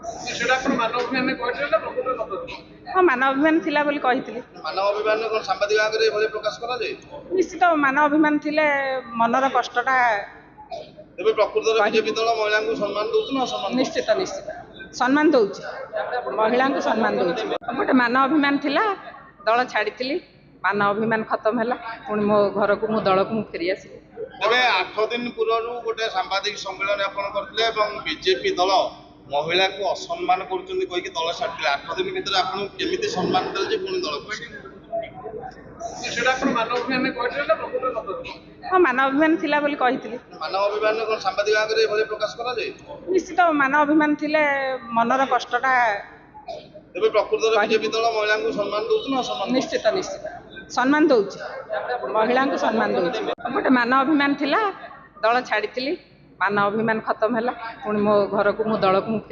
ସେଟା ଆପଣ ମାନ ଅଭିମାନ କହିଥିଲେ ନା ପ୍ରକୃତରେ ସତ ଥିଲା? ହଁ, ମାନ ଅଭିମାନ ଥିଲା ବୋଲି କହିଥିଲି। ମାନ ଅଭିମାନ କଣ ସାମ୍ବାଦିକ ଆଗରେ ଏଭଳି ପ୍ରକାଶ କରାଯାଏ? ନିଶ୍ଚିତ ମାନ ଅଭିମାନ ଥିଲେ ମନର କଷ୍ଟଟା। ତେବେ ପ୍ରକୃତରେ ବିଜେପି ଦଳ ମହିଳାଙ୍କୁ ସମ୍ମାନ ଦଉଛି ନା ଅସମ୍ମାନ ଦଉଛି? ନିଶ୍ଚିତ, ନିଶ୍ଚିତ ସମ୍ମାନ ଦଉଛି, ମହିଳାଙ୍କୁ ସମ୍ମାନ ଦଉଛି। ଗୋଟେ ମାନ ଅଭିମାନ ଥିଲା, ଦଳ ଛାଡ଼ିଥିଲି, ମାନ ଅଭିମାନ ଖତମ ହେଲା, ପୁଣି ମୋ ଘରକୁ, ମୋ ଦଳକୁ ମୁଁ ଫେରି ଆସିଲି। ତେବେ 8 ଦିନ ପୂର୍ବରୁ ଗୋଟେ ସାମ୍ବାଦିକ ସମ୍ମିଳନୀ ଆପଣ କରିଥିଲେ ଏବଂ ବିଜେପି ଦଳ ମହିଳାକୁ ଅସମ୍ମାନ କରୁଛନ୍ତି କହିକି ଦଳ ଛାଡ଼ିଥିଲେ। 8 ଦିନ ଭିତରେ ଆପଣଙ୍କୁ କେମିତି ସମ୍ମାନ ଦେଲେ ଯେ ପୁଣି ଦଳକୁ ଆସିଲେ? ସେଟା ଆପଣ ମାନ ଅଭିମାନ କହିଥିଲେ ନା ପ୍ରକୃତରେ ସତ ଥିଲା? ହଁ, ମାନ ଅଭିମାନ ଥିଲା ବୋଲି କହିଥିଲି। ମାନ ଅଭିମାନ କଣ ସାମ୍ବାଦିକ ଆଗରେ ଏଭଳି ପ୍ରକାଶ କରାଯାଏ? ନିଶ୍ଚିତ ମାନ ଅଭିମାନ ଥିଲେ ମନର କଷ୍ଟଟା। ତେବେ ପ୍ରକୃତରେ ବିଜେପି ଦଳ ମହିଳାଙ୍କୁ ସମ୍ମାନ ଦଉଛି ନା ଅସମ୍ମାନ ଦଉଛି? ନିଶ୍ଚିତ, ନିଶ୍ଚିତ ସମ୍ମାନ ଦଉଛି, ମହିଳାଙ୍କୁ ସମ୍ମାନ ଦଉଛି। ଗୋଟେ ମାନ ଅଭିମାନ ଥିଲା, ଦଳ ଛାଡ଼ିଥିଲି, ମାନ ଅଭିମାନ ଖତମ ହେଲା, ପୁଣି ମୋ ଘରକୁ, ମୋ ଦଳକୁ ମୁଁ